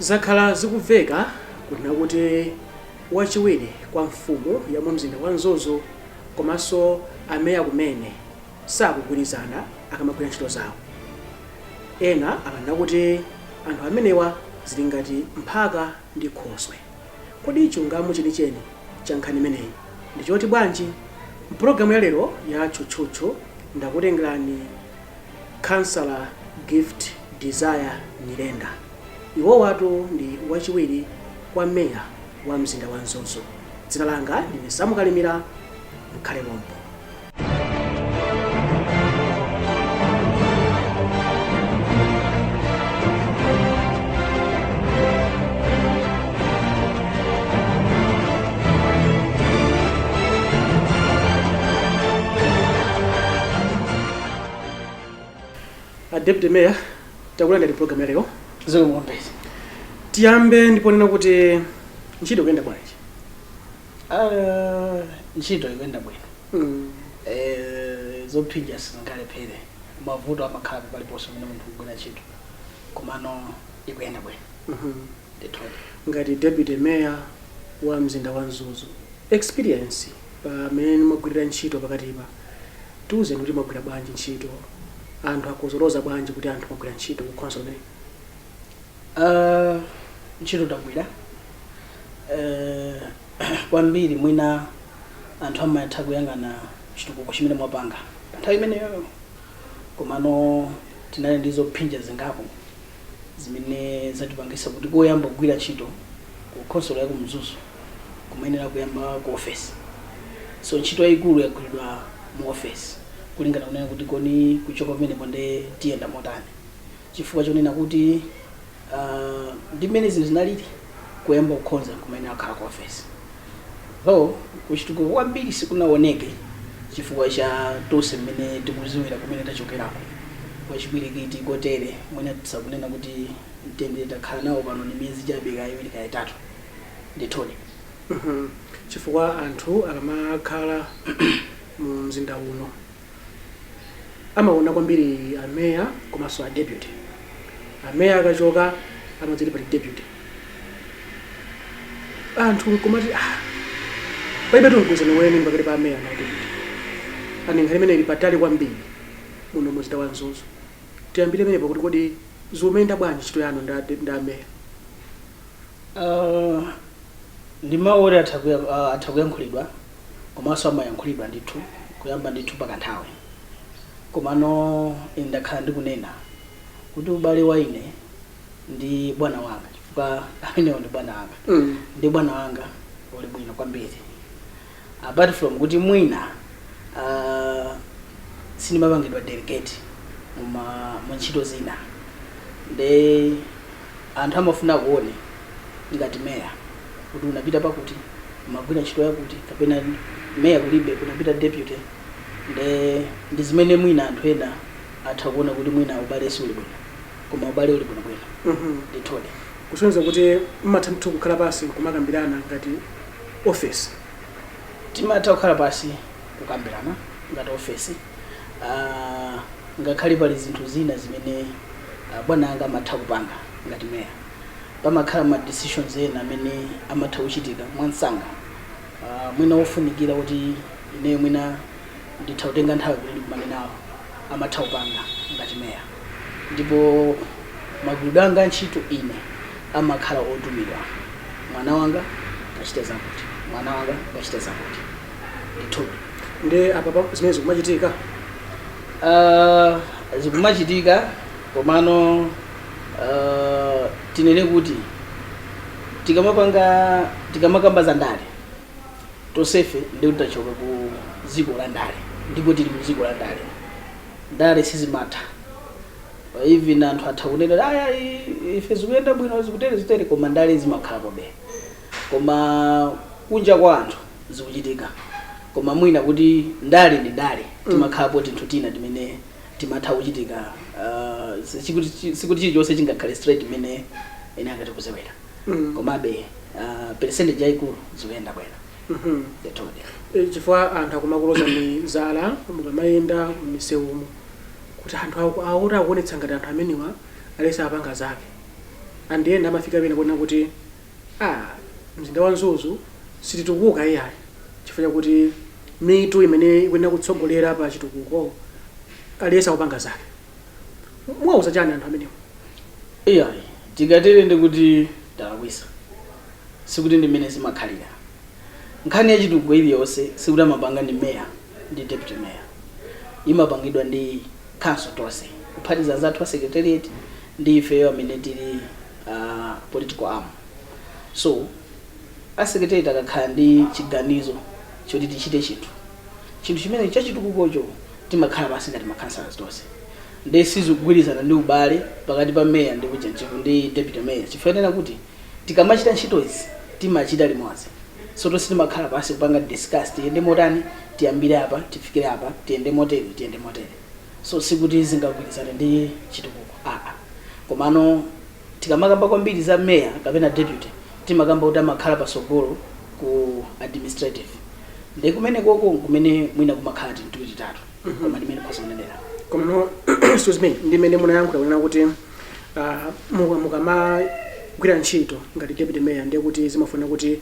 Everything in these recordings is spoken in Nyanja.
Zakhala zikuveka kunena kuti wachiwiri kwa mfumu ya mu mzinda wa Mzuzu komanso ameya kumene sakugwirizana akamagwira ntchito zawo. Ena amanena kuti anthu amenewa zili ngati mphaka ndi khoswe. Kodi chilungamo chenicheni cha nkhani imeneyi ndi choti bwanji? Mpulogalamu ya lero ya Tchutchutchu ndakutengerani Khansala Gift Desire Nyirenda. Iwowatu ndi wachiwiri kwa meya wa mzinda wa Mzuzu. Dzina langa ndine Sam Kalimira, mukhale pompo. A Deputy Mayor, takulandirani program ya lero. Zikomo kwambiri. Tiyambe ndi ponena kuti ntchito ikuyenda bwanji? Ah, ntchito ikuyenda bwino. Zophinja sizingalephere, mavuto amakhala paliponse pamene munthu ukugwira ntchito, komano ikuyenda bwino. Ndithudi. Ngati deputy mayor wa mzinda wa Mzuzu, experience pamene mwagwirira ntchito pakatipa, tiwuzeni kuti mwagwira bwanji ntchito, anthu akuzoloza bwanji kuti anthu mwagwira ntchito ku council imeneyi? Ntchito tagwira kwambiri. Mwina anthu amatha kuyang'ana chitukuko chimene mwapanga pa nthawi imeneyoyo, komano tinali ndi zophinja zingapo zimene zatipangisa kuti koyamba kugwira ntchito ku khonsolo ya ku Mzuzu kumayenera kuyamba ku ofesi. So ntchito yayikulu yagwiridwa mu ofesi, kulingana kunena kuti koni kuchoka pamenepo nde tiyenda motani, chifukwa chonena kuti ndi mmene zinthu zinalili, kuyamba kukhonza kumayenera kukhala ku ofesi, though kuchitukuko kwambiri sikunaoneke chifukwa cha tonse mmene tikuziwira kumene tachokerako kwachipwirikiti kotere. Mwina tisakunena kuti mtendere takhala nawo pano ni miyezi chabe kaya 2 kaya 3, ndithudi. Chifukwa anthu akamakhala mu mzinda uno amaona kwambiri ameya komanso a deputy. Ameya akachoka amadzati pali deputy. Anthu nkumati ah, palibe mgwirizano weni pakati pa ameya na deputy. Ani nkhani imene ili patali kwambiri muno mzinda wa Mzuzu. Tiyambire pamenepo kuti kodi zikumayenda bwanji ntchito yanu ndi ameya? Ndi mawu oti atha kuyankhulidwa komanso amayankhulidwa ndithu kuyamba ndithu pakanthawi, komano ine ndakhala ndikunena kuti ubale wa ine ndi bwana wanga, chifukwa amenewo ndi bwana wanga, ndi bwana wanga uli bwino kwambiri, apart from kuti mwina sindimapangidwa delegate mu ntchito zina, nde anthu amafuna kuone ngati meya kuti unapita pakuti, umagwira ntchito yakuti, kapena meya kulibe, kunapita deputy. Nde ndi zimene mwina anthu ena atha kuona kuti mwina ubale si uli bwino, koma ubale uli bwinobwino. Ndithudi. Kusonyeza kuti mmatha ndithu kukhala pasi nkumakambirana ngati office? Timatha kukhala pasi kukambirana ngati ofesi, ngakhale pali zinthu zina zimene bwana anga amatha kupanga ngati meya. Pamakhala ma decisions ena amene amatha kuchitika mwansanga, mwina ofunikira kuti ineyo mwina nditha kutenga nthawi kuti ndikumane nawo, amatha kupanga ngati meya. Ndipo magwiridwe anga antchito ine amakhala otumidwa: mwana wanga kachite zakuti, mwana wanga kachite zakuti, ndithudi. Ndi apa zimene zikumachitika? Zikumachitika, komano tinene kuti tikamapanga, tikamakamba za ndale, tonsefe ndi tachoka ku dziko la ndale ndipo tili mu dziko la ndale. Ndale sizimatha. Even anthu atha kunena, "Aya, ife zikuyenda bwino, zikutere zitere," koma ndale zimakhalapobe. Koma kunja kwa anthu zikuchitika, koma mwina kuti ndale ndi ndale, timakhalapo tinthu tina timene timatha kuchitika. Sikuti chilichonse chingakhale straight imene ine angati kuzewera. Komabe percentage yayikulu zikuyenda bwino. Ndithudi. Chifukwa anthu akumakuloza mizala mukamayenda m'misewumo kuti anthu akuti akuonetsa ngati anthu amenewa alese apanga zake. Anthu ena amafika pena kuona kuti mzinda wa Mzuzu sititukuka iyayi, chifukwa chakuti mitu imene ikuyenera kutsogolera pa chitukuko aliyense akupanga zake. Muwauza chani anthu amenewo? Iyayi, tikatere ndikuti talakwisa. Sikuti ndi mmene zimakhalira. Nkhani ya chitukuko iliyonse sikuti amapanga ndi mayor ndi deputy mayor, imapangidwa ndi council tonse, kuphatiza anzathu a secretariat ndi ifeyo amene tili political arm. So a secretariat akakhala ndi chiganizo choti tichite chinthu chimene chachitukukocho, timakhala pansi ngati ma councillors tonse. Ndi sizikugwirizana ndi ubale pakati pa mayor ndi kuja ndi deputy mayor, chifukwa kuti tikamachita ntchito izi timachita limodzi. So tonse timakhala pansi kupanga discuss, tiyende motani, tiyambire apa, tifikire apa, tiyende motere, tiyende motere. So sikuti zingagwirizane ndi chitukuko, aa. Komano tikamakamba kwambiri za mayor kapena deputy, timakamba kuti amakhala pasogolo ku administrative, ndi kumene koko kumene mwina kumakhala tinthu titatu, koma ndimene khoza kunenera. Komano, excuse me, ndimene munayankhula kunena kuti mukamagwira ntchito ngati deputy mayor, ndiye kuti zimafuna kuti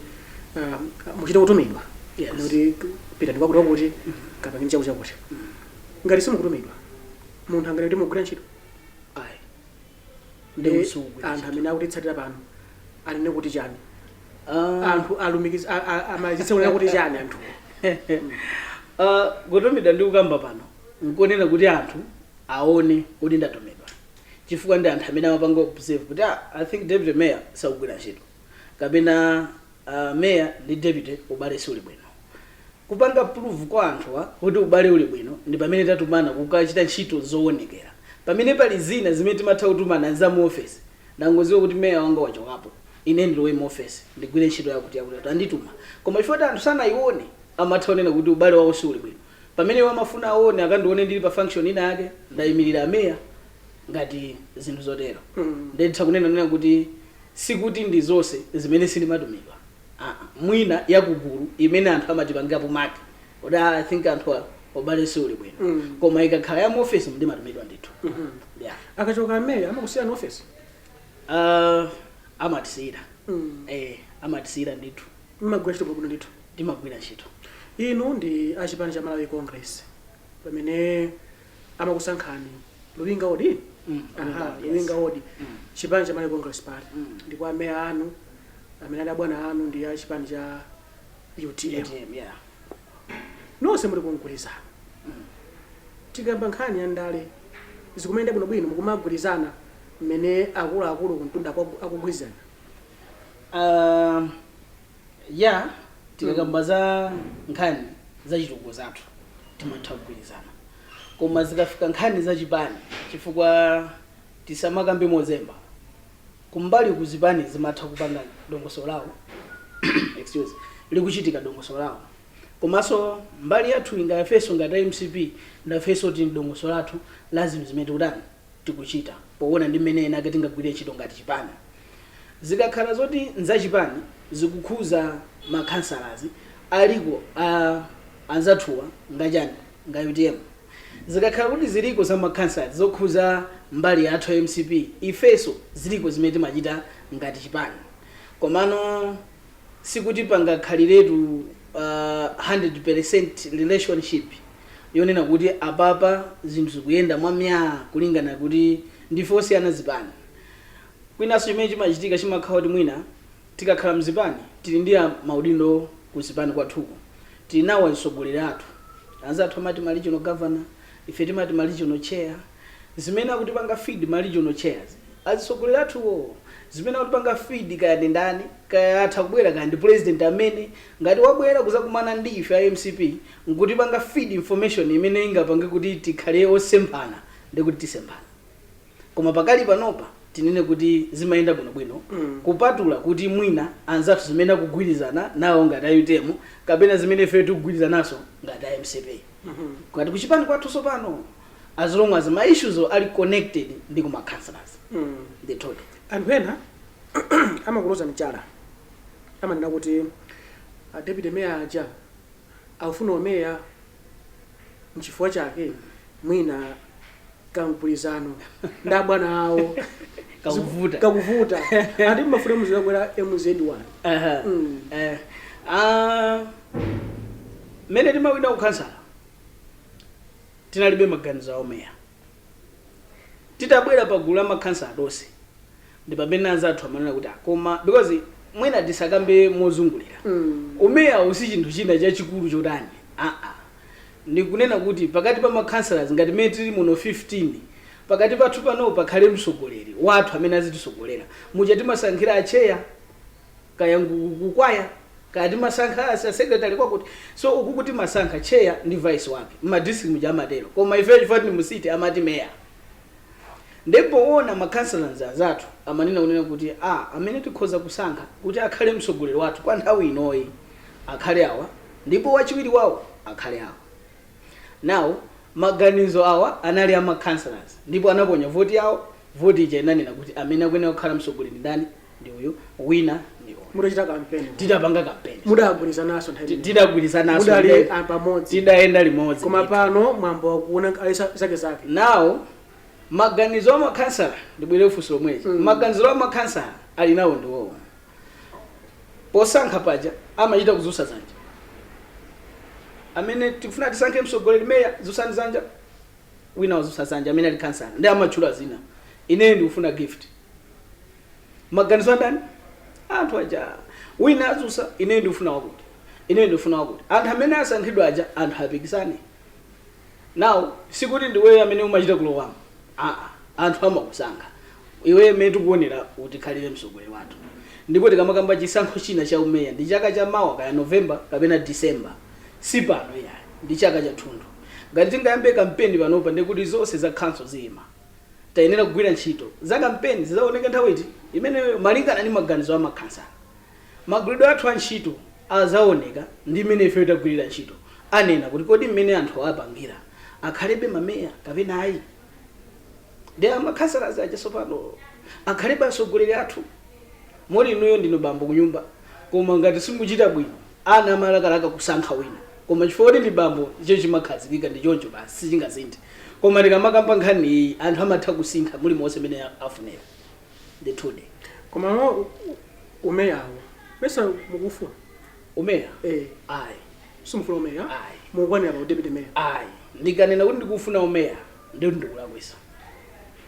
muchite kutumidwa. Yes. Kuna kuti pitani kwakuti kwakuti, kapangeni chakuti chakuti. Ngati simukutumidwa, munthu angati kuti mugwira ntchito? Ayi. Ndi Ndi anthu amene akutitsatira pano anene kuti chani? Ah. Anthu alumikiza amalizitse kunena kuti chani anthu? Kutumidwa ndi kukamba pano nkunena kuti anthu aone kuti ndatumidwa, chifukwa ndi anthu amene amapanga observe kuti I think deputy mayor sakugwira ntchito, kapena mayor ndi deputy ubale si uli bwino. Kupanga prove kwa anthuwa kuti ubale uli bwino ndi pamene tatumana kukachita ntchito zoonekera. Pamene pali zina zimene timatha kutumana za mu office, ndangoziwa kuti mayor wanga wachokapo, ine ndilowe mu office ndigwire ntchito yakuti yakuti, andituma. Koma chifukwa kuti anthu sanayione, amatha kunena kuti ubale wawo si uli bwino, pamene iwo amafuna aone, akandione ndili pa function ina yake, ndayimirira ameya, ngati zinthu zotero. Nditha kunena nena kuti sikuti ndi zonse zimene sindimatumidwa. Mwina yakugulu imene anthu amatipangirapo mark kuti I think anthu ubale si uli bwino. Koma ikakhala ya mu office, ndimatumidwa ndithu. Yeah. Akachoka ameya, amakusiyani office? Amatisiyira. Amatisiyira ndithu. Mmagwira ntchito bwino ndithu. Timagwira ntchito. Inu ndi achipani cha Malawi Congress. Pamene amakusankhani, Luwinga Ward. Aha. Yes. Luwinga Ward. Chipani cha Malawi Congress Party. Ndipo ameya anu amene ali abwana anu ndi a chipani cha UTM. UTM, yeah. Nonse muli kumgwirizano. Tikamba nkhani ya ndale, zikumayenda bwinobwino, mukumagwirizana mmene akuluakulu kumtunda akugwirizana? Ya, tikakamba za nkhani za chitukuko zathu timatha kugwirizana, koma zikafika nkhani za chipani, chifukwa tisamakambe mozemba, kumbali kuzipani zimatha kupanga dongosolo lawo, excuse, likuchitika dongosolo lawo, komanso mbali yathu ingafenso ngati MCP, ndafenso ti dongosolo lathu la zinthu zimene tikutani, tikuchita, poona ndi mmene ena ake tingagwire ntchito ngati chipani. Zikakhala zoti nzachipani zikukhuza ma councillors aliko a anzathuwa ngachani, nga UTM, zikakhala kuti ziliko za ma councillors zokhuza mbali yathu ya MCP, ifenso ziliko zimene timachita ngati chipani. Komano sikuti pangakhaliretu 100% relationship yonena kuti apapa zinthu zikuyenda mwamyaa, kulingana kuti ndife osiyana zipani. Kwinanso chimene chimachitika, chimakhala kuti mwina tikakhala mzipani tili ndi maudindo ku zipani kwathuko, tili nawo atsogoleri athu. Anzathu amati ma regional governor, ife timati ma regional chair. Zimene akutipanga feed ma regional chairs, atsogoleri athuwo, zimene akutipanga feed kaya ndi ndani, kaya atha kubwera kaya ndi president amene ngati wabwera kuzakumana ndi ife a MCP nkutipanga feed information imene ingapange kuti tikhale osemphana, ndi kuti tisemphana. Koma pakali panopa tinene kuti zimayenda bwinobwino, kupatula kuti mwina anzathu zimene akugwirizana nawo ngati a UTM, kapena zimene ife tikugwirizanaso ngati a MCP, ngati kuchipani kwathu tsopano, as long as ma issues ali connected ndi kuma councillors. Ndithudi. Anthu ena amakuloza mchala, amanena kuti a deputy mayor aja akufuna umeya, nchifukwa chake mwina Kamgwirizano ndi abwana awo Kakuvuta. Kakuvuta. Ati mmafuna muzilakwera MZ1. Aha. Mmene timawina kukhansala tinalibe maganizo a umeya. Titabwera pa gulu la makhansala tonse, ndi pamene anzathu amanena kuti, "Ah, koma because mwina tisakambe mozungulira, umeya si chinthu china chachikulu chotani." Aa, ndikunena kuti pakati pa makhansalas, ngati mmene tili muno 15, pakati pathu pano pakhale mtsogoleri wathu amene azitisogolera, muja timasankhira acheya kaya kukwaya, kaya timasankha a secretary kwakuti. So uku kuti masankha chair ndi vice wake, mma district muja amatero, koma ife chifukwa tili mu city amati mayor. Ndipo ma councillors anzathu amanena kunena kuti a amene tikhoza kusankha kuti akhale mtsogoleri wathu kwa nthawi inoyi akhale awa, ndipo wachiwiri wawo akhale awa. Now maganizo awa anali ama councillors, ndipo anaponya voti yawo. Voti ija inanena kuti amene akuyenera kukhala mtsogoleri ndani? Ndi uyu, wina ndi uyu. Mudachita kampeni? Tidapanga kampeni. Mudagwirizananso nthawi imeneyo? Tidagwirizananso. Mudali pamodzi? Tidayenda limodzi. Koma pano mwambo wakuona ali zake zake. Now maganizo a makhansala, ndibwere funso lomweji, maganizo a makhansala ali nawo ndiwowo. Posankha paja amachita kuzusa zanja: amene tikufuna tisankhe mtsogoleri meya, zusani zanja. Wina wazusa zanja amene ali khansala ndi amatchula zina, ineyo ndikufuna Gift. Maganizo andani? Anthu aja. Wina azusa, ineyo ndikufuna wakuti, ineyo ndikufuna wakuti. Anthu amene asankhidwa aja, anthu apikisane. Now sikuti ndiweyo amene umachita kulowamo, aa, anthu amakusankha iwe mmene tikuonera utikhalire mtsogoleri wathu. Ndipo tikamakamba chisankho china cha umeya ndi chaka cha mawa, kaya November kapena December, si pano yayi, ndi chaka chathunthu. Ngati tingayambe kampeni panopa, ndikuti zonse za council ziyima. Tayenera kugwira ntchito. Za kampeni zizaoneka nthawi iti imeneyo, malingana ndi maganizo a makhansala. Magwiridwe athu a ntchito azaoneka ndi mmene ife tagwirira ntchito. Anena kuti kodi mmene anthu apangira akhalebe mameya kapena ayi, ndi amakhansala aja tsopano akhalebe atsogoleri athu. Moti inuyo ndinu bambo kunyumba, koma ngati simuchita bwino, ana amalakalaka kusankha wina, koma chifukwa kuti ndi bambo, icho chimakhazikika ndi choncho basi, sichingasinthe. Koma tikamakamba nkhani iyi, anthu amatha kusintha mulimonse mmene afunira, ndithudi. Koma umeyawo mesa mukufuna? Umeya? Eh. Ayi. Simufuna umeya? Ayi. Mukukwanira pa deputy mayor? Ayi, ndikanena kuti ndikufuna umeya ndikuti ndikulakwisa.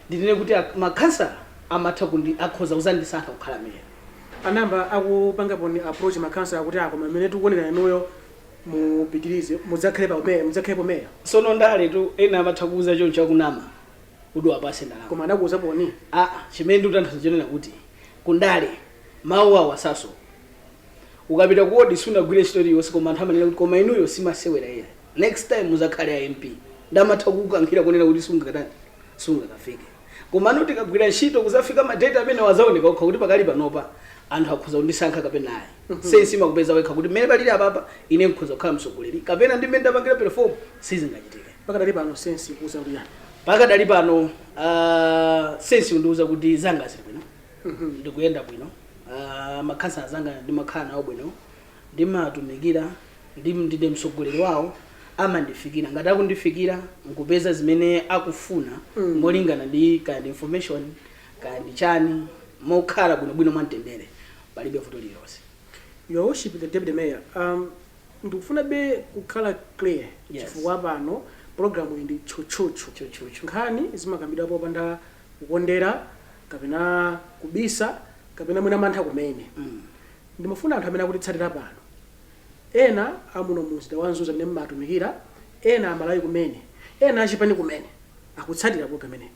Ndinene kuti makhansala amatha kundi akhoza kuzandisankha kukhala meya. Anamba akupangapo ni approach makhansala kuti akoma mmene tikuonera inuyo mupitirize, mudzakhale pa umeya, mudzakhalepo meya? Sono ndale tu, ena amatha kuuza choncho akunama kuti wapase ndalama. Koma anakuuzaponi? Aa, chimene ndikutanthauza chonena kuti kundale mawu awo asaso. Ukapita ku ward sunagwire ntchito iliyonse, koma anthu amanena kuti koma inuyo simasewera iya, next time muzakhale a MP. Ndamatha kukukankhira kunena kuti sungakatani, sungakafike. Koma anu tikagwira ntchito kuzafika ma date amene wazaoneka okha kuti pakali panopa anthu akhoza kundisankha kapena ayi. Sense imakupeza wekha kuti mmene palili apapa ine nkhoza kukhala mtsogoleri kapena ndi mmene ndapangira perform sizingachitike. Pakadali pano sense ikuuza kuti yani? Pakadali pano sense kundiuza kuti zanga zili bwino, ndikuyenda bwino. Makhansala zanga ndimakhala nawo bwino, ndimatumikira, ndine mtsogoleri wawo, amandifikira. Ngati akundifikira nkupeza zimene akufuna molingana ndi kaya ndi information kaya ndi chani, mokhala bwinobwino mwamtendere, palibe vuto lililonse. Your Worship the Deputy Mayor, ndikufuna be kukhala clear, chifukwa pano program iyi ndi tchutchutchu. Tchutchutchu. Nkhani zimakambidwa popanda kukondera kapena kubisa kapena mwina mantha kumene. Ndimafuna anthu amene akutitsatira pano, ena amuno mu mzinda wa Mzuzu amene mmatumikira, ena Amalawi kumene, ena achipani kumene akutsatira program imeneyi,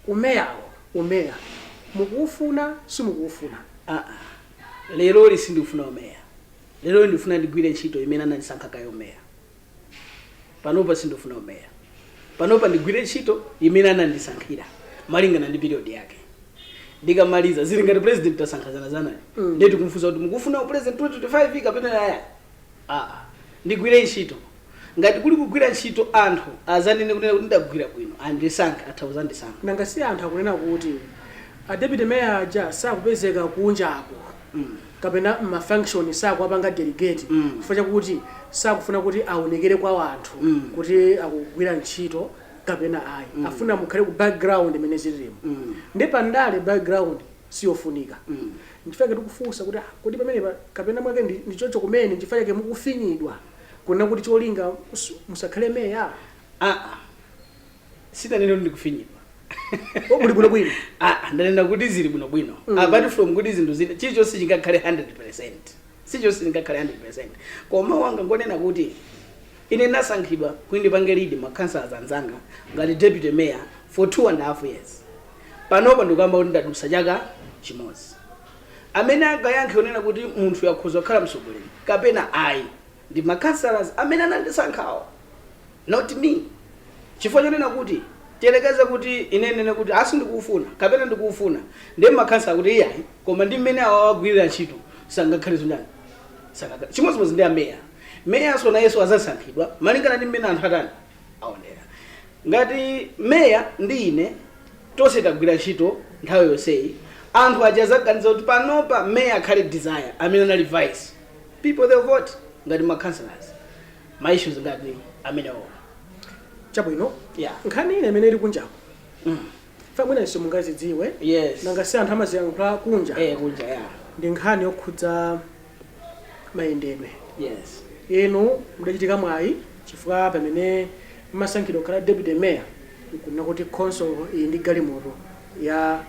umeyawo, umeya mukuufuna, simukuufuna? Aa, lero sindikufuna umeya. Lero ndifuna ndigwire ntchito imene anandisankha kayo umeya. Panopa sindikufuna umeya. Panopa ndigwire ntchito imene anandisankhira malingana ndi period yake. Ndikamaliza, zili ngati president tasankha zanazana, ndiye tikumfunsa kuti mukufuna president 2025 kapena aya. Aa, ndigwire ntchito. Ngati kuli kugwira ntchito, anthu azanene kunena kuti ndagwira bwino, andisankhe, atha kuzandisankha. Nanga si anthu akunena kuti a deputy mayor aja sakupezeka kunjako kapena mma function sakuwapanga delegate chifukwa chakuti sakufuna kuti aonekere kwa anthu kuti akugwira ntchito Kapena ayi, afuna mukhale ku background imene zilimo. Ndi pandale background siyofunika. Nchifukwa chake tikufunsa kuti, ah, kuti pamene kapena mwake ndi chocho kumene, nchifukwa chake mukufinyidwa kuna kuti cholinga musakhale meya. Ah, sitanene kuti ndikufinyidwa. O, muli bwinobwino? Ah, ndanena kuti zili bwinobwino. Apart from kuti zinthu zina, chilichonse chingakhale 100, chilichonse chingakhale 100, koma wanga ngonena kuti ine ndasankhidwa kuti ndipange lead ma councillors anzanga ngati deputy mayor for 2.5 years. Panopa ndikuyamba kuti ndadusa chaka chimodzi. Amene angayankhe kunena kuti munthu yakhoza kukhala mtsogoleri kapena ayi ndi ma councillors amene anandisankhawo, not me, chifukwa chonena kuti tiyelekeze kuti ine nene kuti asi ndikuufuna kapena ndikuufuna, ndiye makhansala kuti iyayi, koma ndi mmene awa wagwirira ntchito sangakhale zondani, sangakhale. Chimodzimodzi ndi ameya. Meyanso nayenso azasankhidwa malingana ndi mmene anthu atani aonera. Ngati meya ndi ine tonse tagwira ntchito nthawi yonseyi, anthu aja azaganiza kuti panopa meya akhale Desire amene anali vice, people they vote ngati ma councillors. Ma issues ngati amenewo. Chabwino. Yeah. Nkhani ine imene ili kunjako, fa mwinanso mungazidziwe, nanga si anthu amaziyankhula kunja, Eh, kunja, yeah. Ndi nkhani yokhudza mayendedwe. Inu mudachitika mwayi chifukwa pamene mmasankhidwa kukhala deputy mayor, nkunena kuti council iyi ndi galimoto ya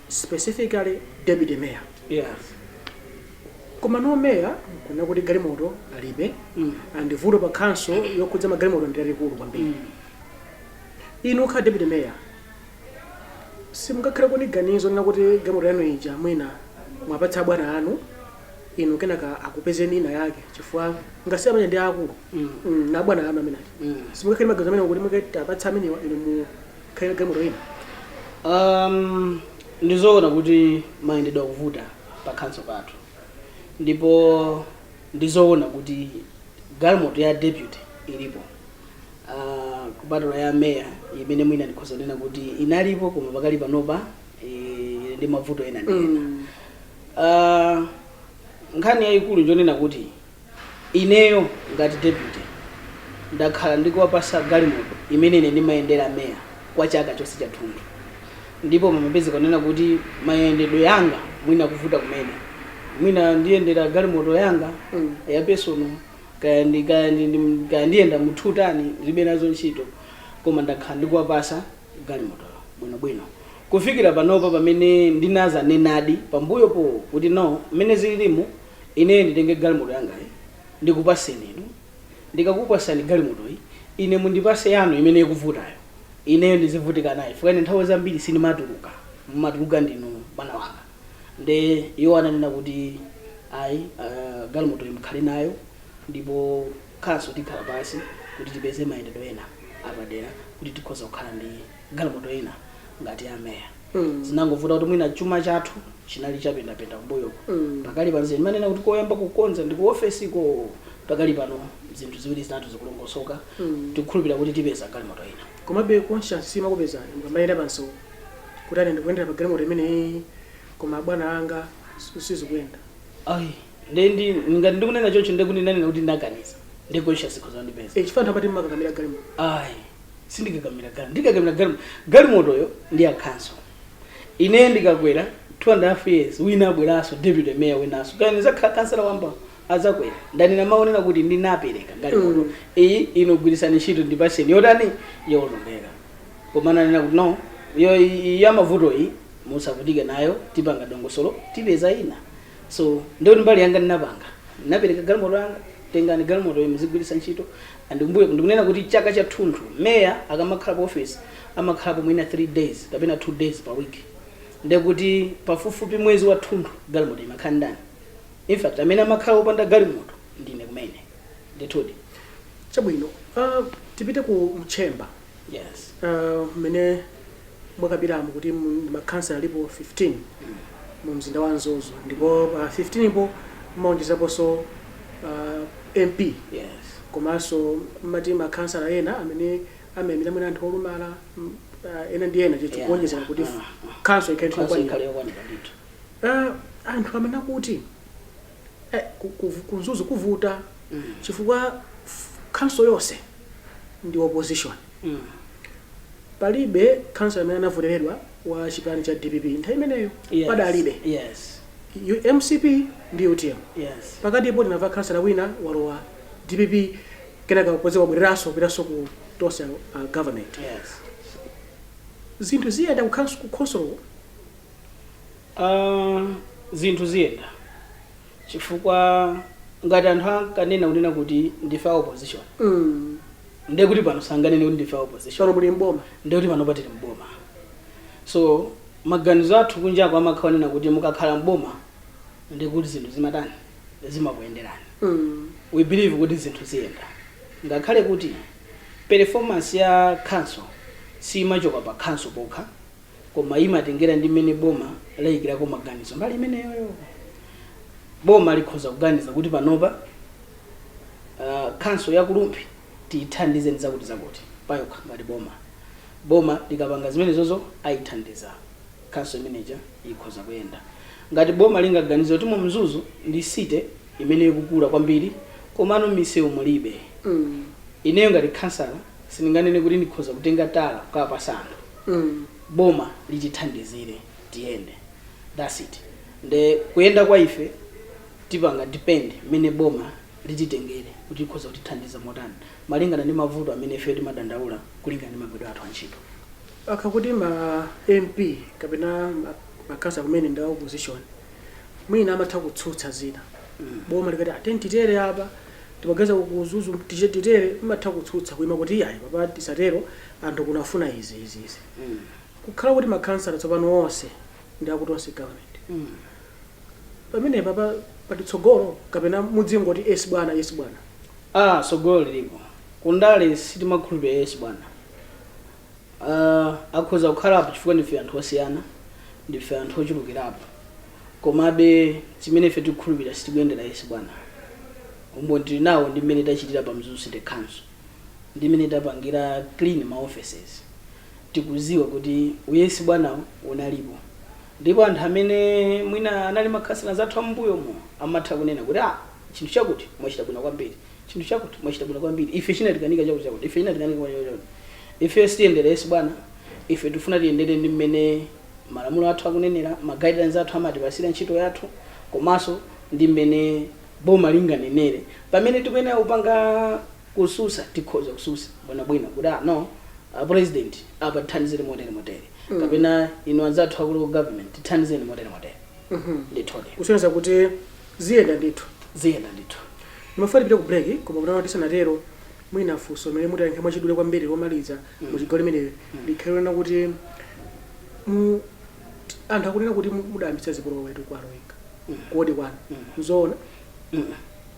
specifically deputy mayor. Koma no mayor, nkunena kuti galimoto alibe. And vuto pa council yokhudza magalimoto ndi lalikulu kwambiri. Inu kukhala deputy mayor, simungakhale kuni ganizo nena kuti galimoto yanu ija mwina mwapatsa bwana anu, inu kenaka akupezeni ina yake, chifukwa ngasi amene ndi akulu na bwana anu amene aja? Simungakhale maganizo amene kuti mukati apatsa amenewa, inu mukhale galimoto ina? Ndizoona kuti mayendedwe akuvuta pa council pathu, ndipo ndizoona kuti galimoto ya deputy ilipo, kupatula ya meya imene mwina ndikhoza kunena kuti inalipo, koma pakali panopa ili ndi mavuto ena ndi ena. Nkhani yayikulu njonena kuti ineyo ngati deputy ndakhala ndikuwapasa galimoto imene ine ndimayendera meya kwa chaka chonse chathunthu, ndipo pamapezeka kunena kuti mayendedwe yanga mwina kuvuta kumene mwina ndiyendera galimoto yanga ya personal, kaya ndiyenda muthutani, ndilibe nazo ntchito, koma ndakhala ndikuwapasa galimoto bwinobwino kufikira panopa pamene ndinazanenadi pambuyo po kuti no, mmene zililimu, ine nditenge galimoto yangayi ndikupaseni inu. Ndikakupasani galimotoyi, ine mundipase yanu imene ikuvutayo, ineyo ndizivutika nayo, chifukwa ine nthawi zambiri sindimatuluka, mumatuluka ndinu bwana wanga. Nde iwo ananena kuti ayi, galimoto mukhale nayo, ndipo khaso tikhala pasi kuti tipeze mayendedwe ena apadera kuti tikhoza kukhala ndi galimoto ina ngati ya meya. Zinangovuta kuti mwina chuma chathu chinali chapendapenda kumbuyoko. Pakali pano ndimanena kuti koyamba kukonza ndi ku ofesiko. Pakali pano zinthu ziwiri zitatu zikulongosoka. Tikukhulupirira kuti tipeza galimoto ina. Komabe conscience simakupezani mukamayenda panso kuti ane ndikuyendera pa galimoto imeneyi, koma bwana anga sizikuyenda? Ayi, ndi ngati ndikunena choncho, ndekuti ndanena kuti ndaganiza, ndi conscience ikhoza kundipeza. Eh, chifukwa anthu amati mmakakamira galimoto. Ayi, sindikakamira galimoto. Ndikakamira galimoto, galimotoyo ndi ya council. Ine ndikakwera 2.5 years, wina abweranso deputy mayor, winanso kaya ndizakhala kansala wamba azakwera. Ndanena maonera kuti ndinapereka galimoto iyi, ino gwirisani ntchito, ndipaseni yotani, yowonongeka. Koma nanena kuti no, yo ya mavuto iyi musavutike nayo, tipanga dongosolo, tipeza ina. So ndikuti mbali yanga ndinapanga, ndinapereka galimoto yanga, tengani galimoto iyi muzigwiritsa ntchito. And mbuyo ndikunena kuti chaka chathunthu meya akamakhala ku office amakhalapo mwina 3 days kapena 2 days per week, ndekuti pafupifupi mwezi wathunthu galimoto imakhala ndani. In fact, amene amakhala wopanda galimoto ndine kumene, ndithudi. Chabwino, tipite ku mchemba. Mmene mwakapitamo kuti makhansala alipo 15 mu mzinda wa Mzuzu, ndipo pa 15 po mmaonjezaponso MP, komanso mmati makhansala ena amene amayimira mwina anthu olumala, ena ndi ena, chikuonjezera kuti council ikhale council yokwanira. Ikhale yokwanira ndithu. Anthu amene akuti ku Mzuzu kuvuta chifukwa council yonse ndi opposition. Palibe council amene anavoteredwa wa chipani cha DPP nthawi imeneyo. Padalibe. MCP ndi UTM. Pakatipo tinamva kansala wina walowa DPP, kenaka kweze wabwereranso kupitanso ku Tonse government. Zinthu ziyenda ku council? Zinthu ziyenda chifukwa ngati anthu ankanena kunena kuti ndife a opposition, ndiye kuti pano sanganene kuti ndife a opposition. Pano muli mboma. Ndiye kuti pano patili mboma. So maganizo athu kunjako amakhala kuti mukakhala mboma, ndiye kuti zinthu zimatani? Zimakuyenderani. We believe kuti zinthu ziyenda, ngakhale kuti performance ya council simachoka pa council pokha, koma imatengera ndi mmene boma layikirako maganizo mbali imeneyoyo. Boma likhoza kuganiza kuti panopa council ya ku Rumphi tiyithandize ndi zakuti zakuti payokha ngati boma. Boma likapanga zimenezozo, ayithandiza council manager, ikhoza kuyenda. Ngati boma lingaganize kuti mu Mzuzu ndi city imene ikukula kwambiri, komano misewu mulibe, ineyo ngati kansala sindinganene kuti ndikhoza kutenga tala kukapasa anthu. Boma litithandizire tiyende, that's it. Nde kuyenda kwa ife tipanga depend mmene boma lititengere kuti likhoza kutithandiza motani, malingana ndi mavuto amene ife timadandaula kulingana ndi magwiridwe athu antchito. Akakuti ma MP kapena makhansala kumene ndi opposition, mwina amatha kutsutsa zina. Boma likati ateni titere apa, timaganiza ku Mzuzu tiche titere, imatha kutsutsa, kuima kuti iyayi, papa tisatero, anthu kunafuna izi, izi, izi. Kukhala kuti makhansala tsopano onse ndi aku Tonse government, pamene papa patitsogolo kapena mudzingoti "Yes bwana, yes bwana"? Ah, tsogolo lilipo. Kundale sitimakhulupirira "Yes bwana". Akhoza kukhalapo chifukwa ndife anthu osiyana, ndife anthu ochulukirapo, komabe chimene ife tikukhulupirira, sitikuyendera "Yes bwana". Umboni tili nawo ndi mmene tachitira pa Mzuzu City Council, ndi mmene tapangira clean ma offices. Tikuziwa kuti u "Yes bwanawo" unalipo, ndipo anthu amene mwina anali makhansala athu ambuyomo amatha kunena kuti, "Ah, chinthu chakuti mwachita bwino kwambiri, chinthu chakuti mwachita bwino kwambiri, ife chinatikanika chakuti chakuti, ife chinatikanika chakuti chakuti." Ife sitiyendera "Yes bwana". Ife tifuna tiyendere ndi mmene malamulo athu akunenera, ma guidelines athu amatipasira ntchito yathu, komanso ndi mmene boma linganenere. Pamene tikuyenera kupanga kususa, tikhoza kususa bwinobwino kuti, "Ah, no, president, apa tithandizire motere motere," kapena, "Inu anzathu aku local government, tithandizeni motere motere." Ndithudi. Kusonyeza kuti ziyenda ndithu. Ziyenda ndithu. Ndimafuna tipite ku break, koma kunena tisanatero, mwina funso limene mutayankhe mwachidule kwambiri lomaliza mu chigawo limeneli likhale lonena kuti anthu akunena kuti mudayambitsa zipolowe kwa Alowenga kodi kwanu. Nzoona?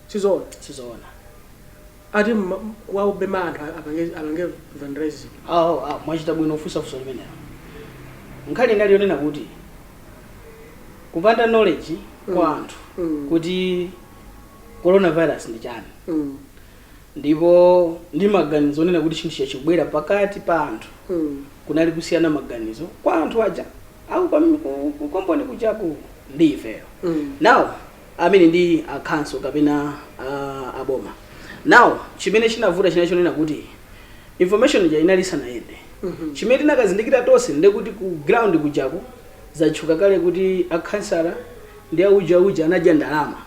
Sizoona? Sizoona. Ati kuwabema anthu apange vandalism. Awo, ah, mwachita bwino kufunsa funso limenelo. Nkhani inali yonena kuti kupanda knowledge kwa anthu kuti coronavirus ndi chani, ndipo ndi maganizo onena kuti chinthu chachikubwera pakati pa anthu, kunali kusiyana maganizo kwa anthu aja au ku komboni kujaku ndi ifeyo. Now amene ndi a council kapena aboma, now chimene chinavuta china chonena kuti information ija inali isanayende. Chimene tinakazindikira tonse ndekuti ku ground kujako zatchuka kale kuti akhansala ndi auja uja anadya ndalama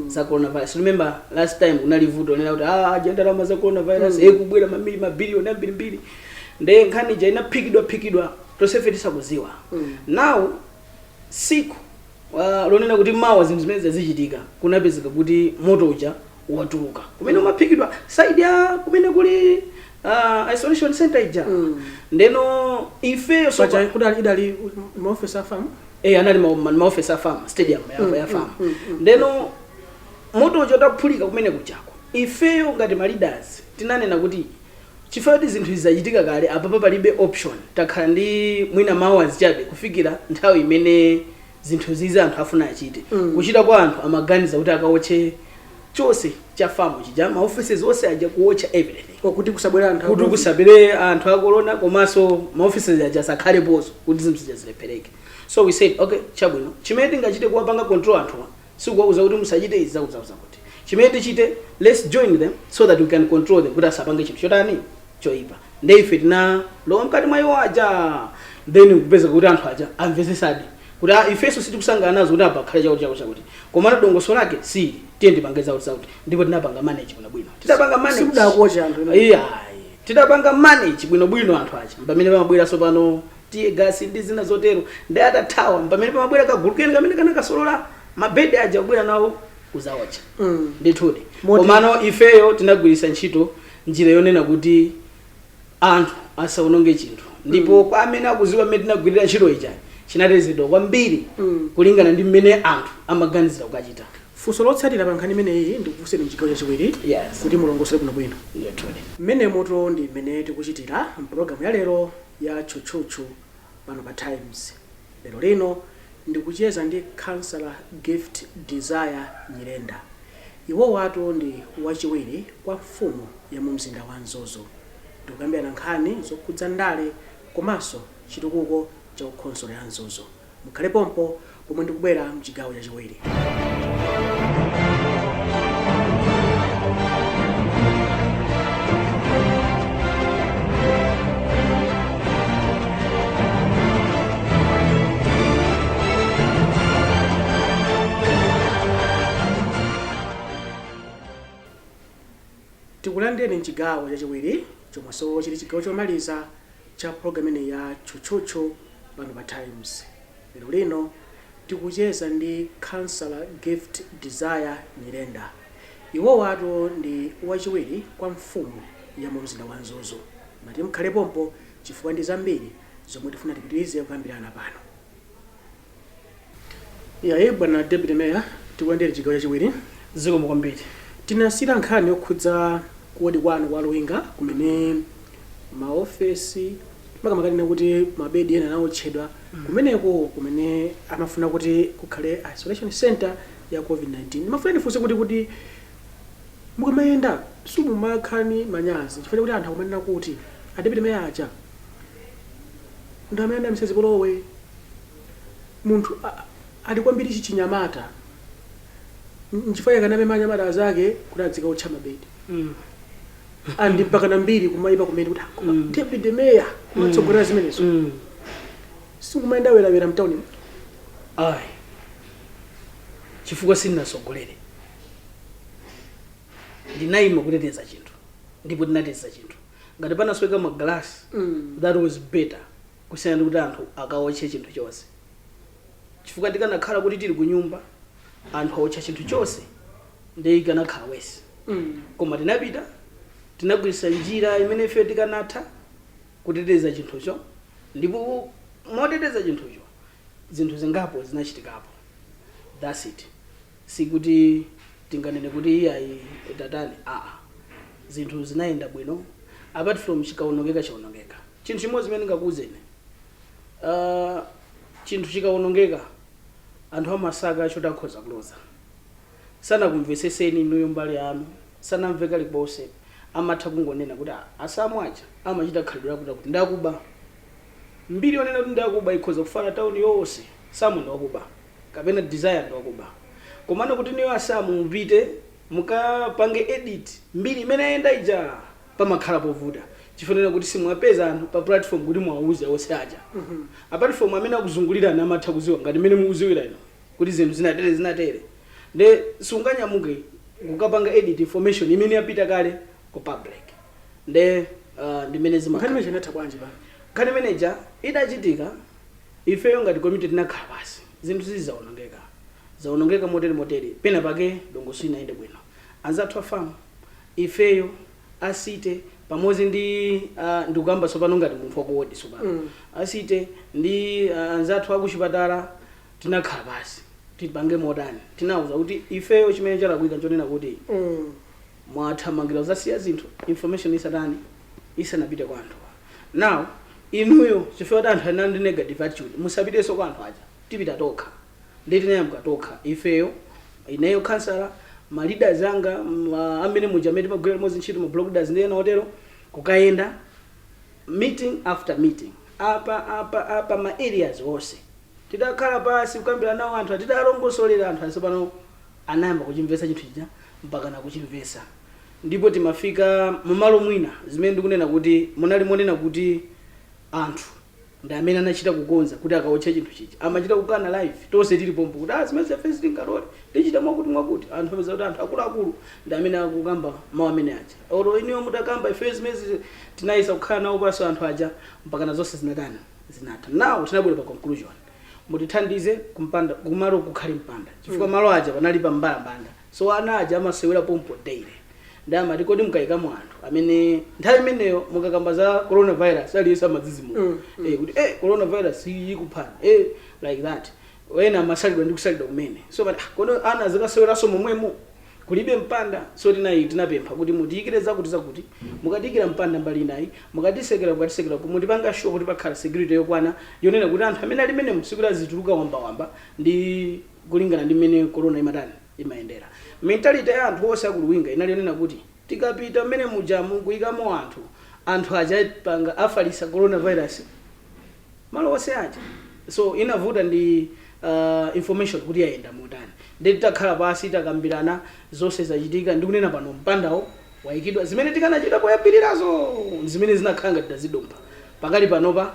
za coronavirus. Remember last time kunali vuto onena kuti, ah, adya ndalama za coronavirus, kubwera mamili mabiliyoni ambirimbiri. Nde nkhani ija inaphikidwa phikidwa tonsefe tisakuziwa. Now siku lonena kuti mawa zinthu zimene zazichitika, kunapezeka kuti moto uja watuluka kumene umaphikidwa side ya kumene kuli isolation center ija. Ndeno ifeyo so Paja kudali idali maofesi a FAM. Eh, anali maofesi a FAM, stadium ya FAM. Ndeno moto uja utaphulika kumene kuchako, ifeyo ngati ma leaders tinanena kuti chifukwa kuti zinthu izi zachitika kale, apapa palibe option, takhala ndi mwina ma hours chabe kufikira nthawi imene zinthu zizi anthu afuna achite. Kuchita kwa anthu, amaganiza kuti akawotche chonse cha FAM chija, ma offices onse aja, kuwotcha everything. Kuti kusabwera anthu kuti kusabwere anthu a corona, komanso ma offices aja asakhaleponso, kuti zinthu zija zilephereke. So we said, "Okay, chabwino, chimene tingachite kuwapanga control anthuwa sikuwauza kuti musachite izi, zakuti zakuti zakuti. Chimene tichite, let's join them so that we can control them kuti asapange chinthu chotani, choyipa." Nde ife tinalowa mkati mwa iwo aja, then kupeza kuti anthu aja amvetsetsadi kuti ah, ifenso sitikusangana nazo kuti apa khale chakuti chakuti chakuti, komano dongosolo lake si tiye ndipange zakuti zakuti, ndipo tinapanga manage bwinobwino. Tidapanga manage. Simudakocha anthu ena? Iya, tidapanga manage bwinobwino anthu aja. Pamene pamabwera sopano tear gas ndi zina zotero, ndi atathawa, pamene pamabwera kagulu kene kamene kanakasolola mabedi aja kubwera nawo kuzaotcha. Ndithudi. Komano ifeyo tinagwiritsa ntchito njira yonena kuti anthu asaononge chinthu, ndipo kwa amene akuziwa mmene tinagwirira ntchito ija, chinatetezedwa kwambiri kulingana ndi mmene anthu amaganizira kukachita. Funso lotsatira pa nkhani imeneyi ndikufunseni mchigawo chachiwiri kuti mulongosole bwinobwino. Ndithudi. Mmene moto ndi mmene tikuchitira mpulogalamu ya lero ya Tchutchutchu pano pa Times. Lero lino ndikucheza ndi Khansala Gift Desire Nyirenda. Iwowatu ndi wachiwiri kwa mfumu ya mu mzinda wa Mzuzu. Tikukambirana nkhani zokhudza ndale komanso chitukuko cha kukhonsolo ya Mzuzu. Mukhale pompo pomwe ndikubwera mchigawo chachiwiri. Tikulandireni mchigawo chachiwiri, chomwenso chili chigawo chomaliza cha program imeneyi ya Tchutchutchu pano pa Times. Lero lino tikucheza ndi Khansala Gift Desire Nyirenda. Iwowatu ndi wachiwiri kwa mfumu ya mu mzinda wa Mzuzu. Mati mukhale pompo chifukwa ndi zambiri zomwe tifuna tipitirize kukambirana pano. Iyayi, bwana Deputy Mayor, tikulandireni chigawo chachiwiri. Zikomo kwambiri. Tinasiyira nkhani yokhudza kuwodi kwanu kwa Luwinga, kumene maofesi, makamaka kuti mabedi ena anawotchedwa kumeneko, kumene amafuna kuti kukhale isolation center ya COVID-19. Ndimafuna ndifunse kuti mukamayenda simumakhala ndi manyazi, chifukwa chakuti anthu akumanena kuti a Deputy Mayor aja ndi amene anayambitsa zipolowe, munthu ali kwambiri chichinyamata, nchifukwa chake anamema anyamata azake kuti adzikaotcha mabedi, andi mpaka nambiri kumayipa kumene kuti koma deputy mayor kumatsogolera zimenezo, sikumayenda werawera mtawuni? Ayi, chifukwa sindinasogolere. Ndinayima kuteteza chinthu, ndipo tinateteza chinthu. Ngati panasweka magalasi, that was better kusiyana ndi kuti anthu akaotche chinthu chonse, chifukwa tikanakhala kuti tili ku nyumba, anthu aotcha chinthu chonse, ndiye ikanakhala worse. Koma tinapita, tinagwiritsa njira imene ife tikanatha kuteteza chinthucho, ndipo moteteza chinthucho zinthu zingapo zinachitikapo. That's it. Sikuti tinganene kuti iyayi, tatani, aa, zinthu zinayenda bwino apart from chikaonongeka chaonongeka. Chinthu chimodzi chimene ndingakuwuzeni, chinthu chikaonongeka anthu amasaka choti akhoza kuloza. Sanakumvetsetseni inuyo mbali yanu, sanamve kalikonse, amatha kungonena kuti, "Ah, asamu aja amachita khalidwe lakuti kuti ndakuba." Mbiri yonena kuti ndakuba ikhoza kufala town yonse, Samu ndiwakuba kapena Desire ndiwakuba. Komano kuti niyo asamu mupite mukapange edit mbiri imene ayenda ija, pamakhala povuta, chifanira kuti simwapeza anthu pa platform kuti mwauze onse aja. A platform amene akuzungulirani amatha kuziwa ngati mmene mukuziwira ino kuti zinthu zinatere zinatere, nde sunganyamuke kukapanga edit information imene yapita kale ku public. Nde ndimene Nkhani zimakhala. Imene inatha bwanji pano? Nkhani imeneja idachitika, ifeyo ngati komiti tinakhala pasi. Zinthu zizaonongeka, zaonongeka motere motere, pena pake dongosolo inayende bwino. Anzathu a FAM, ifeyo a city pamodzi ndi ndikukamba tsopano ngati munthu wakuwodi tsopano, a city ndi anzathu akuchipatala, tinakhala pasi, tipange motani? Tinawuza kuti ifeyo chimene chalakwika nchonena kuti mwathamangira kuzasiya zinthu information isatani, isanapite kwa anthu. Now inuyo, chifukwa kuti anthu ali ndi negative attitude, musapitenso kwa anthu aja, tipita tokha. Ndi tinayambuka tokha ifeyo, ineyo kansala, ma leaders anga amene muja amene timagwira limodzi ntchito, ma block leaders ndi ena otero, kukayenda meeting after meeting, apa apa apa, ma areas onse. Tidakhala pasi kukambirana nawo anthu, tidalongosolera anthu. Tsopano anayamba kuchimvetsa chinthu chija, mpaka nakuchimvetsa. Ndipo timafika mumalo mwina zimene ndikunena kuti munali monena kuti anthu ndi amene anachita kukonza kuti akaotche chinthu chija, amachita kukana live tonse tili pompo kuti ah, zimene ife sitingalole, tichita mwakuti mwakuti. Anthu apeza kuti anthu akuluakulu ndi amene akukamba mawu amene aja, olo iniyo mutakamba, ife zimene tinayesa kukhala nawo paso anthu aja mpakana zonse zinatani, zinatha. Now tinabwera pa conclusion, mutithandize kumpanda, kumalo kukhale mpanda, chifukwa malo aja panali pa mbalambanda, so ana aja amasewera pompo daily. Ndi amati, kodi mukayikamo anthu amene nthawi imeneyo mukakamba za coronavirus aliyense amadzidzimuka, kuti coronavirus ikuphani, like that. Wena amasalidwa ndi kusalidwa kumene, so but kodi ana azikaseweranso momwemo, kulibe mpanda? So tinayi tinapempha kuti mutiyikire zakuti zakuti, mukatiyikira mpanda mbali inayi, mukatisekera, mukatisekera, mutipanga sure kuti pakhala security yokwana yonena kuti anthu amene ali menemo sikuti azituluka wambawamba, ndi kulingana ndi mmene corona imatani, imayendera. Mentality ya anthu onse aku Luwinga inali yonena kuti tikapita mmene mujamu kuyikamo anthu, anthu aja panga afalisa coronavirus malo onse aja. So inavuta ndi information kuti yayenda motani. Ndi titakhala pasi, takambirana, zonse zachitika. Ndikunena pano mpandawo wayikidwa. Zimene tikanachita poyambirirazo zimene zinakhala ngati tazidumpha, pakali panopa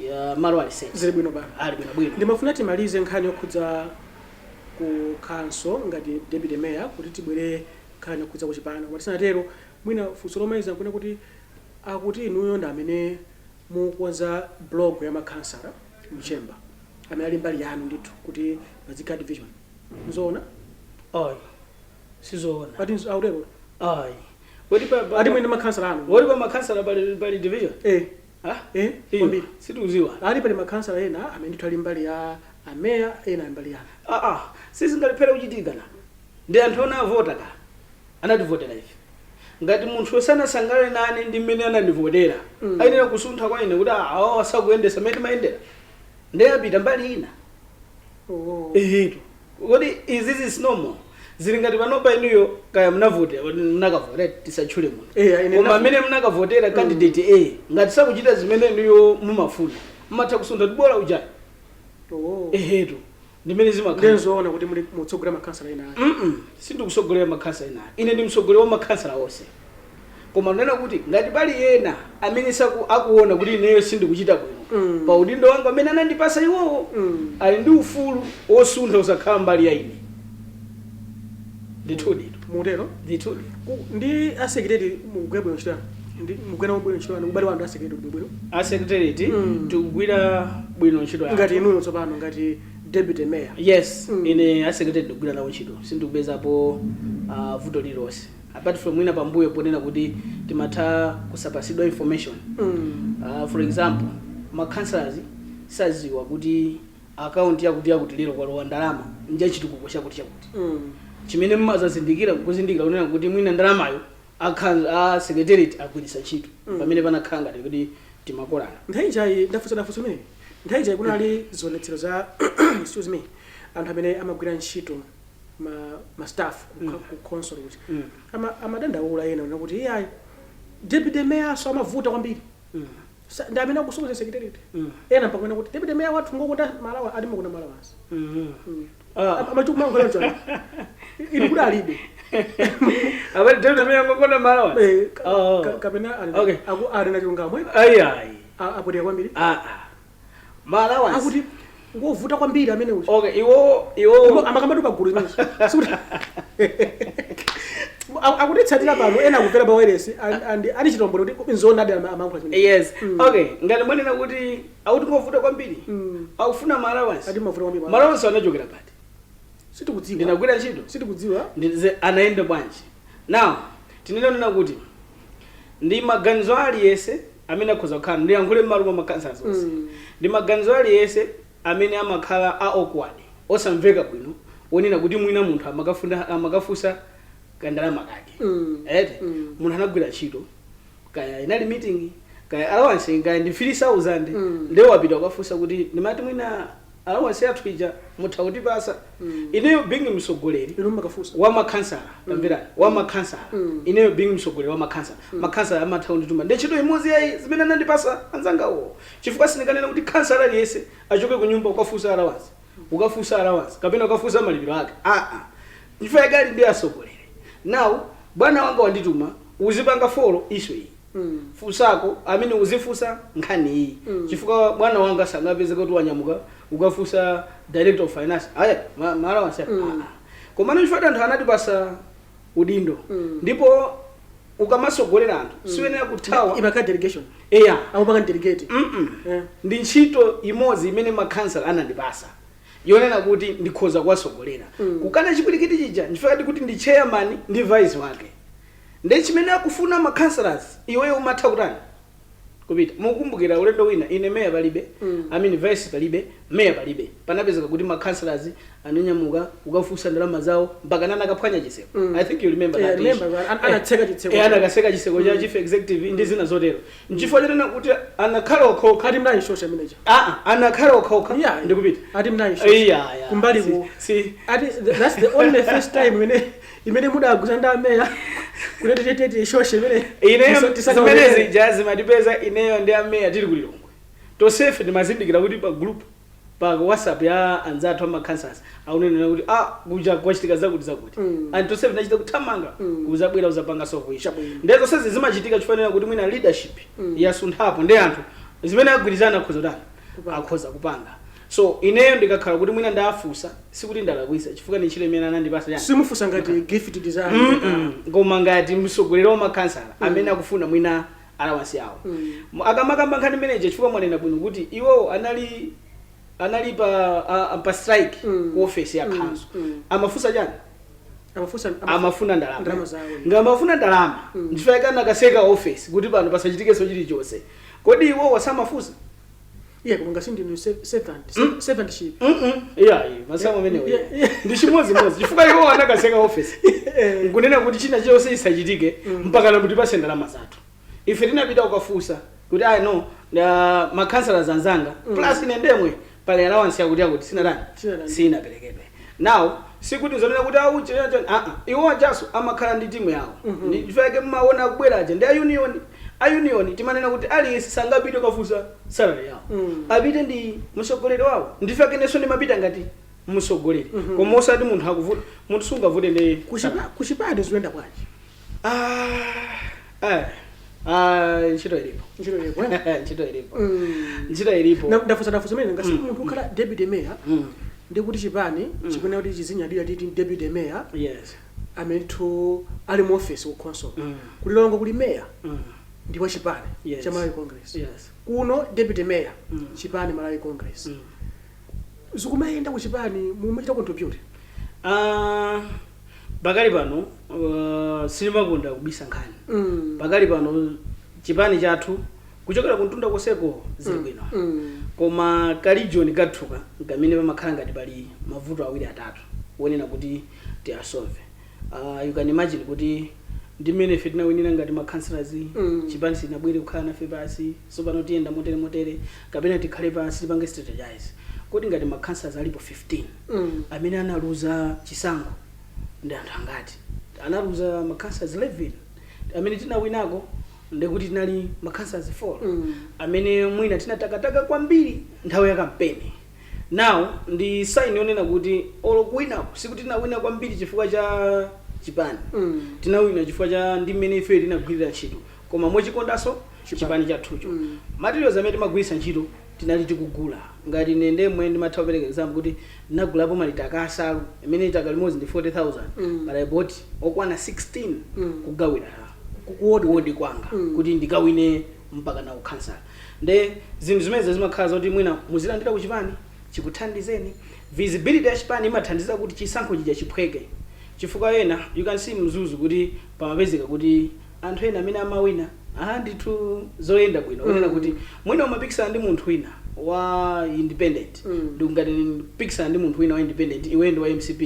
ya malo ali set. Zili bwino pano. Ali bwinobwino. Ndimafuna timalize nkhani yokhudza ku council ngati deputy mayor, kuti tibwere nkhani yokhudza kuchipani. Koma tisanatero, mwina funso lomaliza nkuna kuti akuti inuyo ndi amene mukukonza block ya makhansala mchemba amene ali mbali yanu ndithu kuti pazikhala division. Nzoona? Ayi, sizoona. Pati autero. Ayi, woti pa Ati mwene makhansala anu. Woti pa makhansala pali division? Eh. Ah. Eh. Iyo, kwambiri. Situziwa. Ali pali makhansala ena amene ndithu ali mbali ya ameya, ena ali mbali yanu. Ah ah, sizingalephera kuchitika na ndi anthu ona avota ka, anativotera ife. Ngati munthu sanasangalale nane ndi mmene anandivotera, ayenera kusuntha kwa ine kuti ah, awa asakuyendesa mmene timayendera, ndiye apita mbali ina. Oh. Ehetu, kodi izizi is normal? Zili ngati panopa inuyo kaya mnavotera, mnakavotera, tisatchule munthu, Eh, ine koma amene mnakavotera candidate A, ngati sakuchita zimene inuyo mumafuna, mmatha kusuntha kuti bola ujayo. Oh. Ehetu, ndimene zimakhala. Ndenzoona kuti muli mutsogolera makhansala ena ake? Sindikusogolera makhansala ena. Ine ndi mtsogoleri wa makhansala onse, koma ndinena kuti ngati pali ena amene saku akuona kuti ineyo sindikuchita bwino pa udindo wanga amene anandipasa iwowo, ali ndi ufulu wosuntha usakhala mbali ya ine, ndithudi. Mutero? Ndithudi. Ndi a secretary mukugwira bwino ntchito yanu? Ndi mukugwira bwino ntchito yanu? Ubale wanu ndi a secretary uli bwino? A secretariat, tikugwira bwino ntchito yathu. Ngati inuyo tsopano ngati deputy mayor. Yes. Ine a secretary ndikugwira nawo ntchito, sindikupezapo vuto lililonse, apart from mwina pambuyo ponena kuti timatha kusapasidwa information. For example, ma councillors saziwa kuti account yakuti yakuti lero kwalowa ndalama nja chitukuko chakuti chakuti. Chimene mmazazindikira kuzindikira kunena kuti mwina ndalamayo a secretariat agwiritsa ntchito, pamene panakhala ngati kuti timakolana. Nthawi ijayi ndafunsa, ndafunsa imene nthawi ijayi kunali zionetsero za, excuse me, anthu amene amagwira ntchito ma staff ku council kuti amadandaula ena kunena kuti iyayi, deputy mayor so amavuta kwambiri. Ndi amene akusokoneza secretariat. Ena mpakunena kuti deputy mayor wathu ngokonda ma allowance, ati mukonda ma allowance. Ah. Amachukumankhula chona ili kuti alibe. Abali deputy mayor ngokonda ma allowance. Eh, Oh. kapena ali na chilungamo, eh? Ayi ayi. Apotea kwambiri. Ah ah. Ma allowance. Akuti ngovuta kwambiri amene uja. Okay, iwo iwo Amakambatu pagulu zimenezo. Sikuti akutitsatira pano, ena akumvera pa wireless and ali chitombolo kuti nzoonadi amayankhula zimenezo. Yes. Okay, ngati mwanena kuti akuti ngovuta kwambiri. Akufuna ma allowance. Ati mavuta kwambiri. Ma allowance anachokera pati? Sitikudziwa. Ndinagwira ntchito. Sitikudziwa. Anaenda bwanji? Now tinenena kuti ndi maganizo aliyense amene akhoza kukhala, ndiyankhule m'malo mwa makhansala zonse, ndi maganizo aliyense amene amakhala a awkward, osamveka bwino, wonena kuti mwina munthu amakafuna, amakafunsa kandalama kake, ete? Munthu anagwira ntchito, kaya inali meeting, kaya allowance, kaya ndi 3000, ndiye wapita ukafunsa kuti ndimati mwina allowance yathu ija mutha kutipasa. Ineyo being mtsogoleri Inu makafunsa? Wa makhansala, tamverani, wa makhansala, ineyo being mtsogoleri wa makhansala, makhansala amatha kundituma ndi ntchito imodzi yayi zimene anandipasa anzangawo, chifukwa sindikanena kuti khansala aliyense achoke ku nyumba ukafunsa allowance, ukafunsa allowance kapena ukafunsa malipiro ake. Aa, chifukwa yake ali ndi atsogoleri. Now Bwana wanga wandituma, uzipanga follow issue iyi, funsako amene uzifunsa nkhani iyi, chifukwa bwana wanga sangapeze kuti wanyamuka ukafunsa director of finance aya ma allowance. Komano chifukwa anthu anatipasa udindo, ndipo ukamasogolera anthu siwenera kuthawa. Imakhala delegation? Eya. Akupanga delegate? Mm. Ndi ntchito imodzi imene makhansala anandipasa yonena kuti ndikhoza kuwasogolera. Kukana chipwirikiti chija, ndifika kuti ndi chairman ndi vice wake, ndi chimene akufuna ma councillors, iweyo umatha kutani? Kupita. Mukumbukira ulendo wina ine meya palibe, I mean vice palibe, meya palibe, panapezeka kuti ma councillors ananyamuka kukafunsa ndalama zawo mpaka nana akaphwanya chiseko. I think you remember Yeah, that remember, issue. Anatseka chitseko. Anakatseka chiseko cha chief executive ndi zina zotero, nchifukwa chonena kuti anakhala okhaokha. Ati mnayi social manager. Ah, anakhala okhaokha ndikupita. Ati mnayi social. Iya. Kumbali Si ati that's the only first time imene mudaguza ndi ameya kuti titete social imene Ineyo zimene zija zimatipeza ineyo ndi ameya tili kulilongwe tonsefe, timazindikira kuti pa group, pa WhatsApp ya anzathu ama councillors akunenera kuti ah, kuja kwachitika zakuti zakuti, and tonsefe tinachita kuthamanga kuzabwera uzapanga solve issue. Chabwino. Ndiye zonsezi zimachitika chifanira kuti mwina leadership yasunthapo, ndi anthu zimene agwirizana akhoza kutani? Kupanga. Akhoza kupanga. So ineyo ndikakhala kuti mwina ndafunsa, sikuti ndalakwisa, chifukwa ni ntchito imene anandipasa yani. Simufunsa ngati gift design? Koma ngati mtsogoleri wa makhansala amene akufuna mwina allowance yawo, akamakamba nkhani manager, chifukwa mwanena bwino kuti iwo anali pa strike ku office ya council. Amafunsa chani? Amafunsa Amafuna ndalama. Ndalama zawo. Ngamafuna ndalama, nchifukwa chake anakaseka office kuti pano pasachitikenso chilichonse. Kodi iwo wasamafunsa? Iye koma ngasi ndinu servantship. Iya, masamu amenewo ndi chimodzimodzi, chifukwa iwo anakaseka office nkunena kuti china chonse chisachitike mpaka namutipase ndalama zathu. Ife tinapita kukafunsa kuti ayi, no, makhansala anzanga plus ine ndemwe pali allowance yakuti yakuti sinatani? Sinatani. Sinaperekedwe. Now sikuti zonena kuti auche a iwo ajaso amakhala ndi timu yawo. Ndi chifukwa chake mmaona akubwera aja ndi a union. A union timanena kuti aliyense sangapite kukafunsa salary yawo, apite ndi mtsogoleri wawo. Ndifake inenso ndimapita ngati mtsogoleri, koma osati munthu akuvuta. Munthu sungavute ndi Kuchipani zikuyenda bwanji? Ah, ah, ntchito ilipo. Ntchito ilipo, eh? Ntchito ilipo. Ntchito ilipo. Ndafunsa mene ngasi munthu ukhala deputy mayor, ndi kuti chipani chikuyenera kuti chizinyadira titi deputy mayor amene tu ali mu office ku council. Kulilongwe kuli mayor ndi wa chipani cha Malawi Congress. Kuno deputy mayor, chipani Malawi Congress. Zikumayenda ku chipani, mumachita contribute? Ah, pakali pano silimakonda kubisa nkhani. Pakali pano chipani chathu kuchokera kuntunda koseko zili bwino, koma ka region kathuka nkamene pamakhala ngati pali mavuto awiri atatu wonena kuti tiyasolve. You can imagine kuti ndi mmene ife tinawinira ngati ma councillors, chipani sinabwere kukhala nafe pasi, so pano tiyenda motere motere kapena tikhale pasi tipange strategize kuti ngati ma councillors alipo 15, amene analuza chisankho ndi anthu angati? Analuza ma councillors 11. Amene tinawinako ndikuti tinali ma councillors 4, amene mwina tinatakataka kwambiri nthawi ya kampeni. Now ndi sign yonena kuti olo kuwinako sikuti tinawina kwambiri chifukwa cha chipani, tinawina chifukwa cha ndi mmene ife tinagwirira ntchito koma mochikondanso chipani chathucho. Materials amene timagwiritsa ntchito tinali tikugula. Ngati ine ndemwe ndimatha kupereka example kuti ndinagulapo malitaka asalu imene litaka limodzi ndi 40,000, but I bought okwana 16 kugawira kuwodi. Wodi kwanga kuti ndikawine mpaka na ukhansala. Nde zinthu zimene zimakhala zoti mwina muzilandira kuchipani chikuthandizeni. Visibility ya chipani imathandiza kuti chisankho chija chiphweke, chifukwa ena you can see Mzuzu kuti pamapezeka kuti anthu ena amene amawina aha ndithu zoyenda bwino, kunena kuti mwina umapikisana ndi munthu wina wa independent, ndikungati pikisana ndi munthu wina wa independent, iwe ndi wa MCP,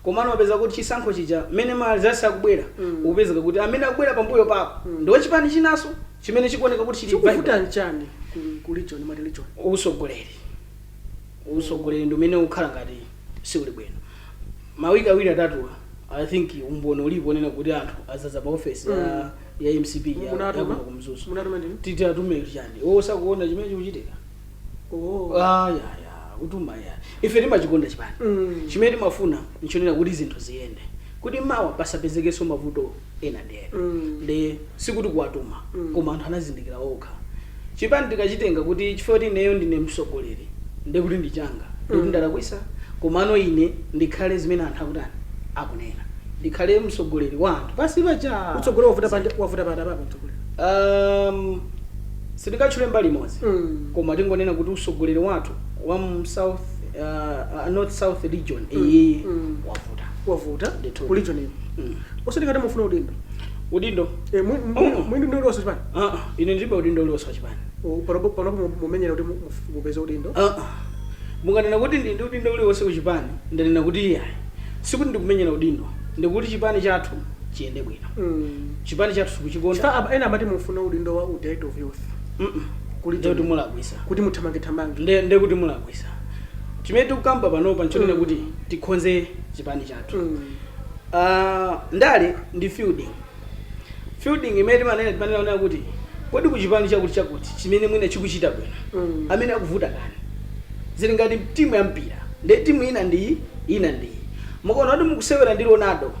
komano wapeza kuti chisankho chija mmene ma results akubwera, ukupezeka kuti amene akubwera pambuyo pako ndi wachipani chinaso chimene chikuoneka kuti chili Chikuvuta vibrant. nchani ku region, mati region? Usogoleri, usogoleri ndi umene ukhala ngati siuli bwino. Mawiki awiri atatuwa, I think umboni ulipo onena kuti anthu azaza pa office ya MCP ya Munatuma? ya kuno kumzuzu. Munatuma ndinu? Titi atume chani? Osakuona chimene chikuchitika? Oh. Ah, ya, kutuma ya, ife timachikonda chipani. Chimene timafuna nchonena kuti zinthu ziyende. Kuti mawa pasapezekenso mavuto ena ndi ena. Ndi sikuti kuwatuma, koma anthu anazindikira okha. Chipani tikachitenga kuti chifukwa kuti ineyo ndine mtsogoleri, ndekuti ndi changa, ndikuti ndalakwisa. Komano ine ndikhale zimene anthu akutani, akunena, ndikhale mtsogoleri wa anthu pasi pacha. Utsogoleri wavuta pandi, wavuta pata papa utsogoleri? Sitingatchule mbali imodzi, koma tingonena kuti utsogoleri wathu wa mu south North South Region iyi wavuta. Wavuta? Ndithu. Ku region ino? Mm. Osati ngati mufuna udindo? Udindo? Eh, Mm. mwini udindo uliwonse chipani? Ine ndilibe udindo uliwonse wa chipani. Oh, panopo mumenyera kuti mupeze udindo? Mukanena kuti ndi ndi udindo uliwonse ku chipani, ndanena kuti iyayi, sikuti ndikumenyera udindo, ndikuti chipani chathu chiyende bwino. Chipani chathu tikuchikonda. Chifukwa ena amati mufuna udindo wa director of youth ku region. Ndekuti mulakwisa. Kuti muthamange thamange. Ndekuti mulakwisa. Chimene tikukamba panopa nchonena kuti tikonze chipani chathu. Ndale ndi fielding. Fielding imene timanena kunena kuti kodi kuchipani chakuti chakuti chimene mwina chikuchita bwino, amene akuvuta kani, zili ngati timu ya mpira, ndi timu ina ndi iyi, ina ndi iyi. Mukaona kuti mukusewera ndi Ronaldo,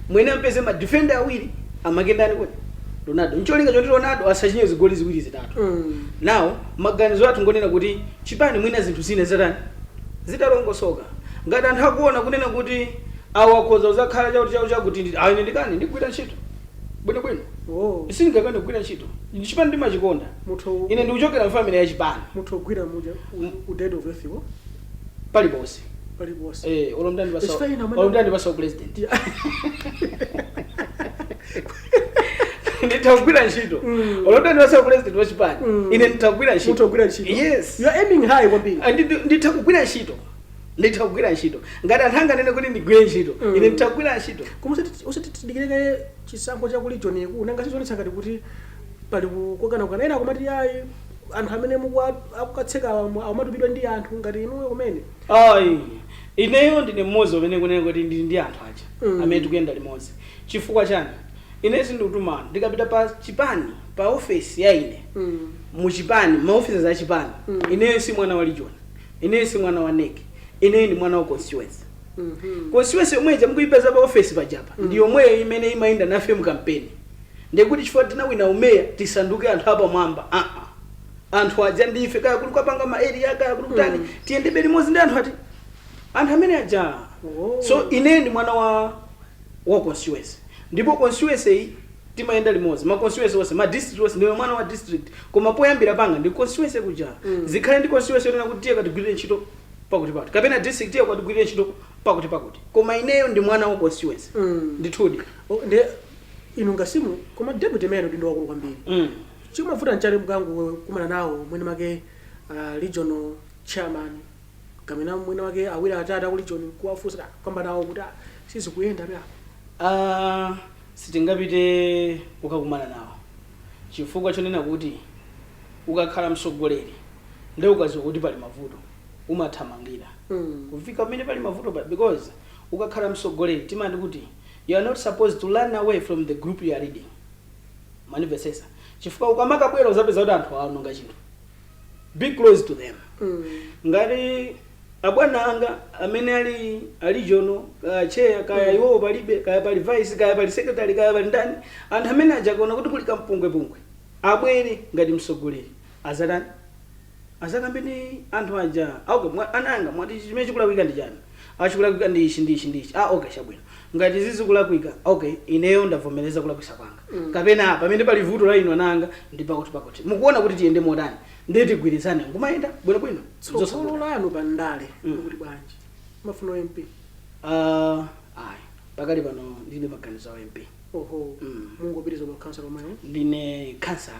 mwene mpeze ma defender awiri amakendani kodi Ronaldo, ncholinga choti Ronaldo asachinye zigoli ziwiri zitatu. Now maganizo athu ngonena kuti chipani mwina zinthu zina zatani, zitalongosoka, ngati anthu akuona kunena kuti awo akhoza kuzakhala chakuti chakuti chakuti, ine ndikani ndigwira ntchito bwinobwino. Sindingakane kugwira ntchito. Chipani ndimachikonda. Muthu Ine ndikuchokera mfamily ya chipani. Muthu ogwira muja u director of youth wo? Paliponse. Paliponse. Eh, olo mtandi Chifukwa ina olo mtandipasa president, nditha kugwira ntchito. Olo mtandipasa president wa chipani, ine nditha kugwira ntchito. Muthu ogwira ntchito. Yes. You are aiming high kwambiri. Ah, nditha kugwira ntchito, nditha kugwira ntchito. Ngati anthu anganene kuti ndigwire ntchito, ine nditha kugwira ntchito. Koma usati tidikireke chisankho cha ku region iku, nanga sizonetsa ngati kuti pali kukanakukana, ena akumati ayi, anthu amene akukatseka amatupidwa ndi anthu ngati inuyo kumene. Ayi, ineyo ndine mmodzi amene kunena kuti ndili ndi anthu aja amene tikuyenda limodzi. Chifukwa chani? Ine sindikutumana. Ndikapita pa chipani, pa ofesi ya ine, muchipani, maofisi a chipani, ineyo si mwana wa region, ineyo si mwana wa NEC, ineyo ndi mwana wa constituency. Constituency yomweja mukuyipeza pa ofesi pajapa ndi yomweyo imene imayenda nafe mu kampeni. Ndikuti chifukwa tinawina umeya tisanduke anthu apamwamba? Anthu aja ndife. Kaya kuli kwapanga ma area, kaya kuli kutani, tiyendebe limodzi ndi anthu ati anthu amene aja. So ine ndi mwana wa constituency, ndipo constituency iyi timayenda limodzi, ma constituency onse, ma district onse. Ndiwe mwana wa district, koma poyambira panga ndi constituency kuja. Zikhale ndi constituency yonena kuti tiye katigwirire ntchito pakuti pakuti, kapena district tiye katigwirire ntchito pakuti pakuti, koma ineyo ndi mwana wa constituency. Ndithudi. Oh, ndi inu ngasimu, koma deputy mayor udindo wakulu kwambiri. Chimavuta nchani mkangu kumana nawo mwene make regional chairman kapena mwene wake awiri atatu aku region, kuwafunsa kwamba nawo kuti sizikuyenda pya? Sitingapite kukakumana nawo chifukwa chonena kuti ukakhala mtsogoleri ndi ukadziwa kuti pali mavuto, umathamangira kufika pamene pali mavuto pa, because ukakhala mtsogoleri timati kuti you are not supposed to run away from the group you are leading. Manimvesesa? Chifukwa ukamakabwera uzapeza kuti anthu aononga chinthu. Be close to them. Ngati abwana anga amene ali a regional kaya chair, kaya iwowo palibe, kaya pali vice, kaya pali secretary, kaya pali ndani, anthu amene aja akaona kuti kuli kampungwepungwe, abwere ngati mtsogoleri, azatani, azakambe ndi anthu aja. "Ah, okay, ananga mwati chimene chikulakwika ndi chani?" "Achikulakwika ndi ichi ndi ichi ndi ichi." "Ah, okay, chabwino. Ngati zizikulakwika, okay, ineyo ndavomereza kulakwisa kwanga. Kapena pamene pali vuto la inu ananga ndi pakuti pakuti, mukuona kuti tiyende motani?" Ndiye tigwirizane ngumayenda bwinobwino. Tsogolo lanu pa ndale kuti bwanji? Mafuna MP? Ayi, pakali pano ndilibe maganizo a MP. Oho. Mungopitiriza pa council omweyo? Ndine kansala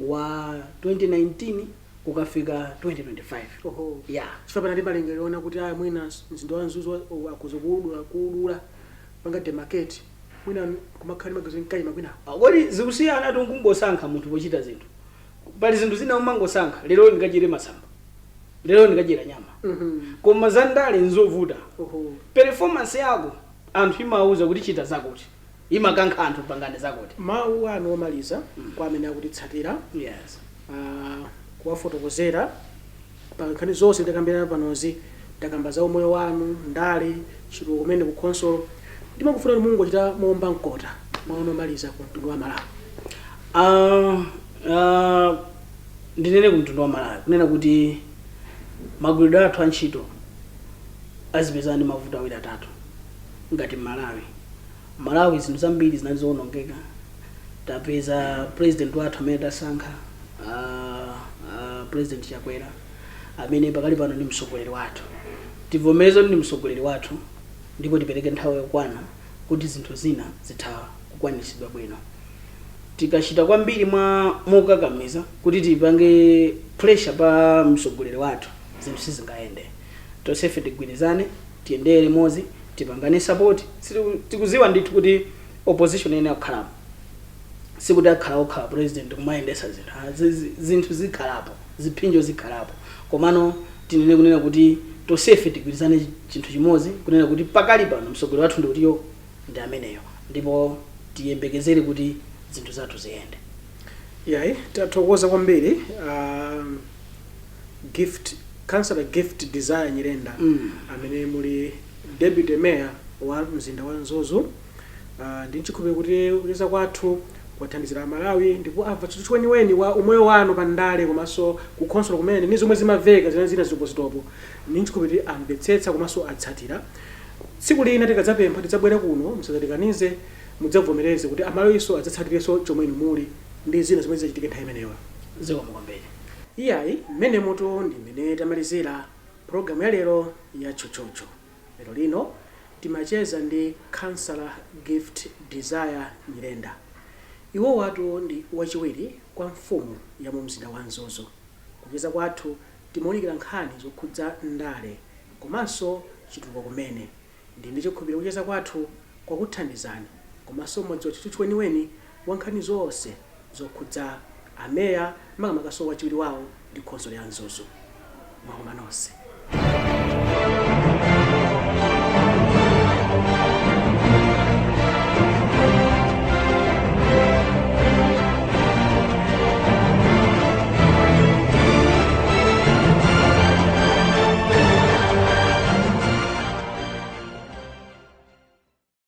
wa 2019 kukafika 2025. Oho. Yeah. Chifukwa panali malingaliro ona kuti aya, mwina mzinda wa Mzuzu akuza kuudula panga demarcate, mwina kumakhala maganizo mkayima kwinako. Kodi zikusiyana tu kungosankha munthu pochita zinthu. Pali zinthu zina umangosankha, lero ndikadyere masamba, lero ndikadyera nyama, koma za ndale nzovuta. Performance yako anthu imawuza kuti chita zakuti, imakankha anthu pangane zakuti. Mawu anu omaliza kwa amene akutitsatira, kuwafotokozera pa nkhani zonse takambirana panozi. Takamba za umoyo wanu, ndale, chitukuko kumene ku khonsolo. Timangofuna kuti mungochita moomba mkota mawu omaliza ku mtundu wa Malawi. Ndinene ku mtundu wa Malawi kunena kuti magwiridwe athu a ntchito azipezana ndi mavuto awiri atatu ngati Malawi. Malawi zinthu zambiri zinali zowonongeka. Tapeza president wathu amene tasankha, President Chakwera, amene pakali pano ndi mtsogoleri wathu. Tivomereze kuti ndi mtsogoleri wathu ndipo tipereke nthawi yokwana kuti zinthu zina zitha kukwaniritsidwa bwino. Tikachita kwambiri mwa mokakamiza kuti tipange pressure pa mtsogoleri wathu, zinthu sizingayende. Tonsefe tigwirizane, tiyendere limodzi, tipangane support. Tikuziwa ndithu kuti opposition iyenera kukhalapo, sikuti akhala okhala president kumayendesa zinthu. Ah, zinthu zikhalapo, ziphinjo zikhalapo, komano tinene kunena kuti tonsefe tigwirizane chinthu chimodzi, kunena kuti pakali pano mtsogoleri wathu ndikutiyo ndi ameneyo, ndipo tiyembekezere kuti zinthu zathu ziyende. Yayi, tathokoza kwambiri, Gift, Councillor Gift Desire Nyirenda, amene muli deputy mayor wa mzinda wa Mzuzu. Ndi nchikhulupiriro kuti kucheza kwathu kwathandizira Amalawi ndipo amva chinthu weniweni wa umoyo wanu pa ndale komanso ku khonsolo kumene ndi zomwe zimaveka zina zina zitopozitopo. Ndi nchikhulupiriro kuti amvetsetsa komanso atsatira. Tsiku lina tikadzapempha tidzabwere kuno, musadzatikanize, mudzavomereze kuti Amalawiso adzatsatirenso chomwe inu muli ndi zina zomwe zidzachitike nthawi imeneyo. Zikomo kwambiri. Iyayi, mmenemutu ndi mmene tamalizira pulogalamu ya lero ya Tchutchutchu. Lero lino timacheza ndi Councillor Gift Desire Nyirenda. Iwowatu ndi wachiwiri kwa mfumu ya mu mzinda wa Mzuzu. Kucheza kwathu timawunikira nkhani zokhudza ndale komanso chitukuko kumene. Ndi chikhulupiriro kucheza kwathu kwakuthandizani komanso mwadziwa tchutchutchu weniweni wa nkhani zonse zokhudza ameya, makamakaso wachiwiri wawo ndi khonsolo ya Mzuzu. Mwakoma nonse.